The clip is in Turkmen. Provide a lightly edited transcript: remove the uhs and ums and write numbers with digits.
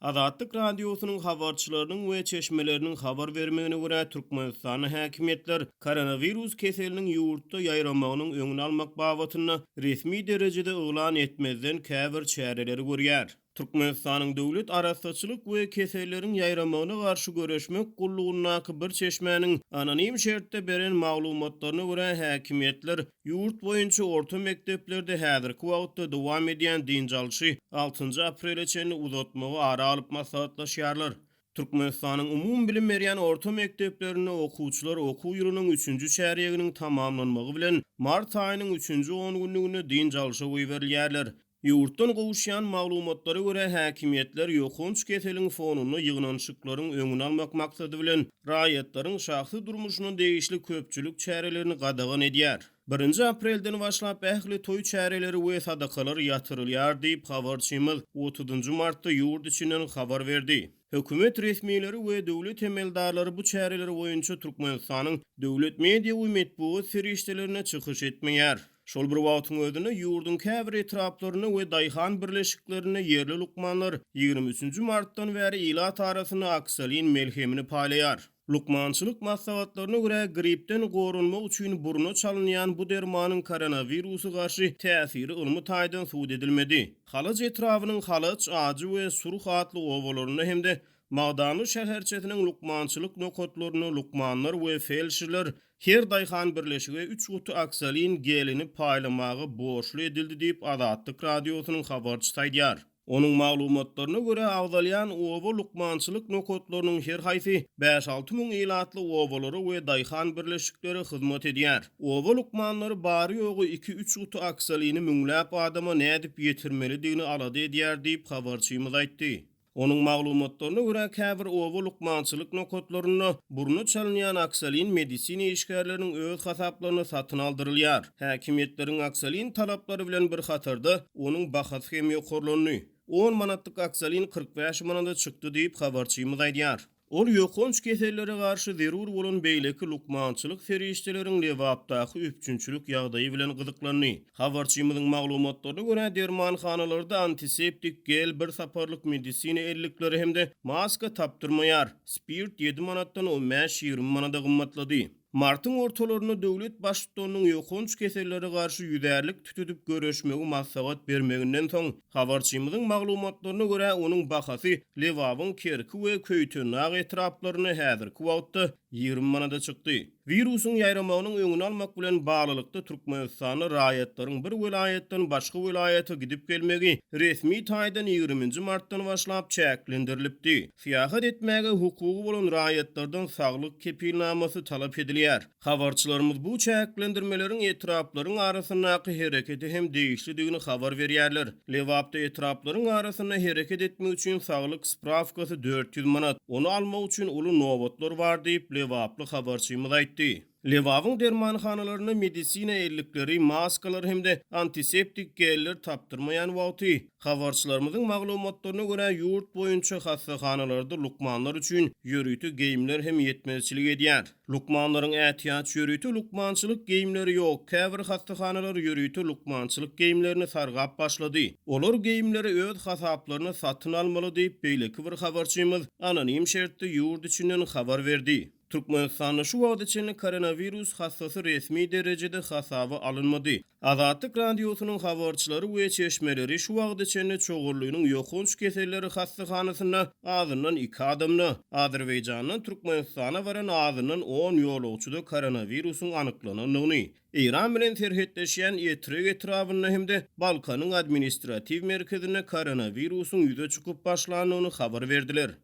Azatlyk Radiosynyň habarçylarynyň we çeşmeleriniň habar bermegine görä, Türkmenistanda häkimiýetler koronawirus keseliniň ýurtda ýaýramagynyň öňüni almak babatynda resmi derejede yglan etmezden käbir çäreleri görýär. Türkmenistanyň Döwlet arassaçylyk we keselleriň ýaýramagyna garşy göreşmek gullugyndaky bir çeşmäniň anonim şertde beren maglumatlaryna görä, häkimiýetler ýurt boýunça orta mekdeplerde häzirki wagtda dowam edýän dynç alşy altynjy aprele çenli uzatmagy ara alyp maslahatlaşýarlar. Türkmenistanyň umumybilim berýän orta mekdeplerinde okuwçylar okuw ýylynyň üçünji çärýeginiň tamamlanmagy bilen mart aýynyň üçünji ongünlüginde dynç alşa goýberilýärler. Ýurtdan gowuşýan maglumatlara görä, häkimiýetler ýokanç keseliň fonunda ýygnanyşyklaryň öňüni almak maksady bilen, raýatlaryň şahsy durmuşyna degişli köpçülik çärelerini gadagan edýär. Birinji aprelden başlap ähli toý çäreleri we sadakalar ýatyrylýar diýip, habarçymyz otuzynjy martda ýurt içinden habar berdi. Hökümet resmileri we döwlet emeldarlary bu çäreler boýunça Türkmenistanyň döwlet media we metbugat serişdelerinde çykyş etmeýär. Şol bir wagtyň özünde, ýurduň käbir etraplarynda we daýhan birleşiklerinde ýerli lukmanlar 23 nji martdan bäri ilat arasynda oksolin melhemini paýlaýar. Lukmançylyk maslahatlaryna görä, gripden goranmak üçin burna çalynýan bu dermanyň koronawirusa garşy täsiri ylmy taýdan subut edilmedi. Halaç etrabynyň Halaç, Ajy we Surh atly obalarynda hem-de Magdanly şäherçesiniň lukmançylyk nokatlarynda lukmanlar we feldşerler her daýhan birleşige üç guty oksolin gelini paýlamaga borçly edildi diýip, Azatlyk Radiosynyň habarçysy aýdýar. Onuň maglumatlaryna görä, agzalýan oba lukmançylyk nokatlarynyň her haýsy bäş-alty müň ilatly obalara we daýhan birleşiklere hyzmat edýär. Oba lukmanlary bary-ýogy iki-üç guty oksolini müňläp adama nädip ýetirmelidigini alada edýär diýip, habarçymyz aýtdy. Onuň maglumatlaryna görä, käbir oba lukmançylyk nokatlarynda burna çalynýan oksolin medisina işgärleriniň öz hasaplaryna satyn aldyrylýar. Häkimiýetleriň oksolin talaplary bilen bir hatarda, onuň bahasy hem ýokarlandy. On manatlyk oksolin 45 manada çykdy diýip, habarçymyz aýdýar. Ol ýokanç kesellere garşy zerur bolan beýleki lukmançylyk serişdeleriň Lebapdaky üpjünçilik ýagdaýy bilen gyzyklandy. Habarçymyzyň maglumatlaryna görä, dermanhanalarda antiseptik gel, bir saparlyk medisina ellikleri hem-de maska tapdyrmaýar. Spirt ýedi manatdan on bäş-ýigrimi manada gymmatlady. Martyň ortalarynda döwlet Baştutanynyň ýokanç kesellere garşy ýüzärlik tütedip göreşmegi maslahat bermeginden soň, habarçymyzyň maglumatlaryna görä, onuň bahasy Lebabyň Kerki we Köýtendag etraplarynda häzirki wagtda 20 manada çykdy. Wirusyň ýaýramagynyň öňüni almak bilen baglylykda Türkmenistanda raýatlaryň bir welaýatdan başga welaýata gidip gelmegi resmi taýdan ýigriminji martdan başlap çäklendirilipdi. Syýahat etmäge hukugy bolan raýatlardan saglyk kepilnamasy talap edilýär. Habarçylarymyz bu çäklendirmeleriň etraplaryň arasyndaky herekete hem degişlidigini habar berýärler. Lebapda etraplaryň arasynda hereket etmek üçin saglyk sprawkasy 400 manat, ony almak üçin uly nobatlar bar diýip, lebaply habarçymyz aýtdy. Lebabyň dermanhanalarynda medisina ellikleri, maskalar hem-de antiseptik geller tapdyrmaýan wagty, habarçylarymyzyň maglumatlaryna görä, ýurt boýunça hassahanalarda lukmanlar üçin ýörite geýimler hem ýetmezçilik edýär. Lukmanlaryň ätiýaç ýörite lukmançylyk geýimleri ýok, käbir hassahanalar ýörite lukmançylyk geýimlerini sargap başlady. Olar geýimleri öz hasaplaryna satyn almaly diýip, beýleki bir habarçymyz anonim şertde ýurt içinden habar berdi. Türkmenistanda şu wagta çenli koronawirus hassasy resmi derejede hasaba alynmady. Azatlyk Radiosynyň habarçylary we çeşmeleri şu wagta çenli Çogurlynyň ýokanç keselleri hassahanasynda azyndan iki adamda, Azerbaýjandan Türkmenistana baran azyndan on ýolagçyda koronawirusyň anyklanandygyny, Eýran bilen serhetleşýän Etrek etrabynda hem-de Balkanyň administratiw merkezinde koronawirusyň ýüze çykyp başlandygyny habar berdiler.